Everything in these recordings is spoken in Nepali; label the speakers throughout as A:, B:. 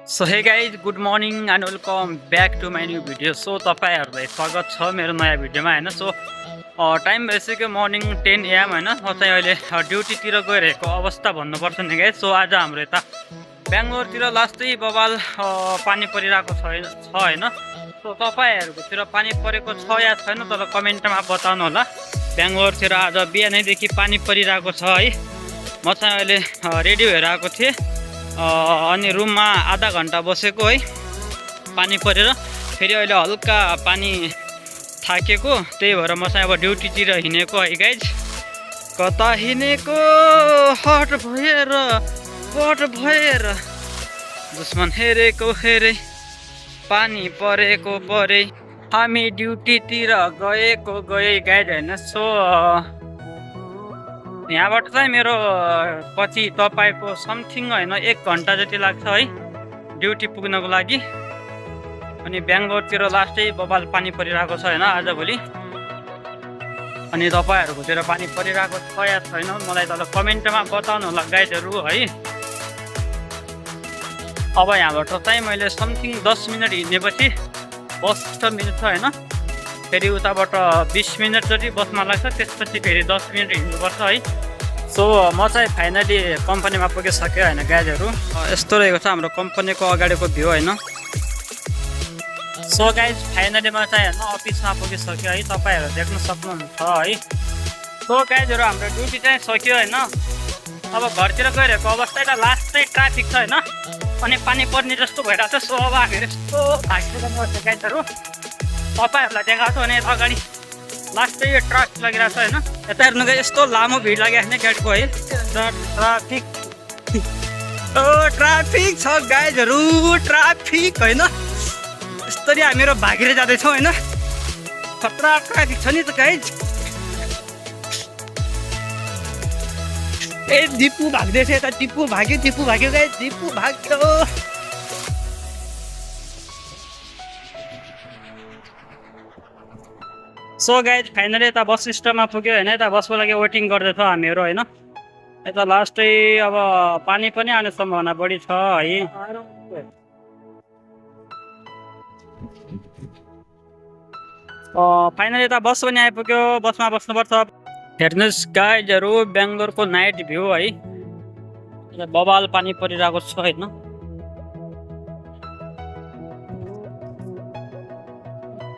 A: So hey guys good morning and welcome back to my new video. So तपाईँहरूलाई स्वागत छ मेरो नयाँ भिडियोमा होइन। सो टाइम भइसक्यो मर्निङ 10 AM होइन। म चाहिँ अहिले ड्युटीतिर गइरहेको अवस्था भन्नुपर्छ नि गाइज। सो आज हाम्रो यता बेङ्गलोरतिर लास्टै बवाल पानी परिरहेको छ होइन। सो तपाईँहरूकोतिर पानी परेको छ या छैन तर कमेन्टमा बताउनु होला। बेङ्गलोरतिर आज बिहानैदेखि पानी परिरहेको छ है। म चाहिँ अहिले रेडियो हेरेर आएको थिएँ अनि रुममा आधा घन्टा बसेको है पानी परेर। फेरि अहिले हल्का पानी थाकेको, त्यही भएर म चाहिँ अब ड्युटीतिर हिँडेको है गाइज। कता हिँडेको हट भएर दुश्मन हेरेको हेरे पानी परेको परे हामी ड्युटीतिर गएको गए गाइज होइन। सो यहाँबाट चाहिँ मेरो पछि तपाईँको समथिङ होइन 1 घन्टा जति लाग्छ है ड्युटी पुग्नको लागि। अनि बेङ्गलोरतिर लास्टै बबाल पानी परिरहेको छ होइन आजभोलि। अनि तपाईँहरूकोतिर पानी परिरहेको छ या छैन मलाई तल कमेन्टमा बताउनु होला गाइजहरू है। अब यहाँबाट चाहिँ मैले समथिङ 10 मिनट हिँडेपछि बस मिल्छ होइन। फेरि उताबाट 20 मिनट जति बसमा लाग्छ, त्यसपछि फेरि 10 मिनट हिँड्नुपर्छ है। सो म चाहिँ फाइनली कम्पनीमा पुगिसकेँ होइन गाइजहरू। यस्तो रहेको छ हाम्रो कम्पनीको अगाडिको भ्यू होइन। सो गाइज फाइनली म चाहिँ होइन अफिसमा पुगिसक्यो है, तपाईँहरू देख्न सक्नुहुन्छ है। सो गाइजहरू हाम्रो ड्युटी चाहिँ सक्यो होइन। अब घरतिर गइरहेको अवस्था एउटा लास्टै ट्राफिक छ होइन। अनि पानी पर्ने जस्तो भइरहेको छ। सो अब हामीहरू यस्तो भागिरहेको छ गाइजहरू, तपाईँहरूलाई देखाएको छु भने अगाडि लास्टै यो ट्राफिक लागिरहेको छ होइन। यता हेर्नु गए यस्तो लामो भिड लागिरहेको छ गाडीको है। ट्राफिक ट्राफिक छ गाइजहरू, ट्राफिक होइन। यस्तरी हामीहरू भागेर जाँदैछौँ होइन। खतरा ट्राफिक छ नि त गाइज। ए दिपु भाग्दैछ यता, दिपु भाग्यो गाइज, दिपु भाग्यो। सो गाइज फाइनली यता बस स्टपमा पुग्यो होइन। यता बसको लागि वेटिङ गर्दैछ हामीहरू होइन। यता लास्टै अब पानी पनि आउने सम्भावना बढी छ है। फाइनली यता बस पनि आइपुग्यो, बसमा बस्नुपर्छ। हेर्नुहोस् गाइजहरू बेङ्गलोरको नाइट भ्यू है। यता बबाल पानी परिरहेको छ होइन।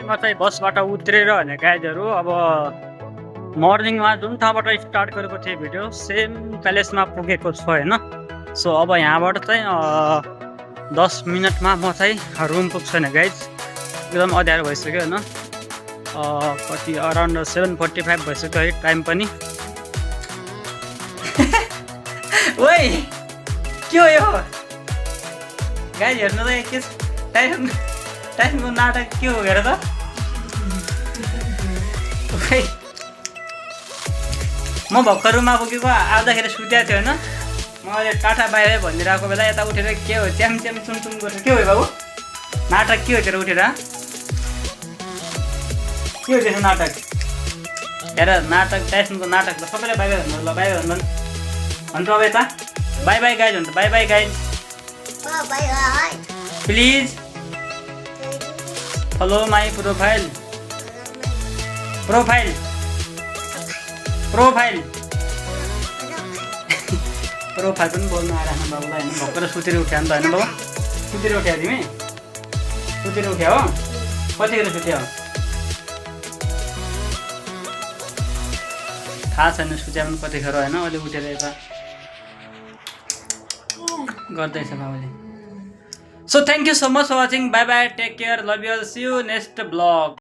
A: म चाहिँ बसबाट उत्रेर होइन गाइजहरू अब मर्निङमा जुन ठाउँबाट स्टार्ट गरेको थिएँ भिडियो सेम प्यालेसमा पुगेको छु होइन। सो अब यहाँबाट चाहिँ 10 मिनटमा म चाहिँ रुम पुग्छु होइन गाइज। एकदम अँध्यारो भइसक्यो होइन। कति अराउन्ड 7:45 भइसक्यो है टाइम पनि। ओइ के हो यो गाइज, हेर्नु त के टाइमको नाटक के हो हेर त। म भर्खर रुममा पुगेको आउँदाखेरि सुतेको थियो होइन। म अहिले टाटा बाई बाई भनिदिरहेको बेला यता उठेर के हो च्याम चुम गर्छ। के हो बाबु नाटक के हो तेरो उठेर, के हो त्यसो नाटक हेर। नाटक टाइसनको नाटक त सबैले बाई बाई भन्नु ल, बाई बाई भन्नु भन्छु। अब यता बाई बाई गाइज हुन्छ, bye bye guys please follow my profile profile पनि बोल्नु आइरहेन बाबुलाई होइन। भर्खर सुतेर उठ्या नि त होइन बाबु। सुतेर उठ्या तिमी, सुतेर उठ्या हो। कतिखेर सुत्या हो थाहा छैन, सुत्या पनि कतिखेर होइन। अहिले उठेर यता गर्दैछ बाबुले। So thank you so much for watching, bye bye, take care, love you all, see you next blog.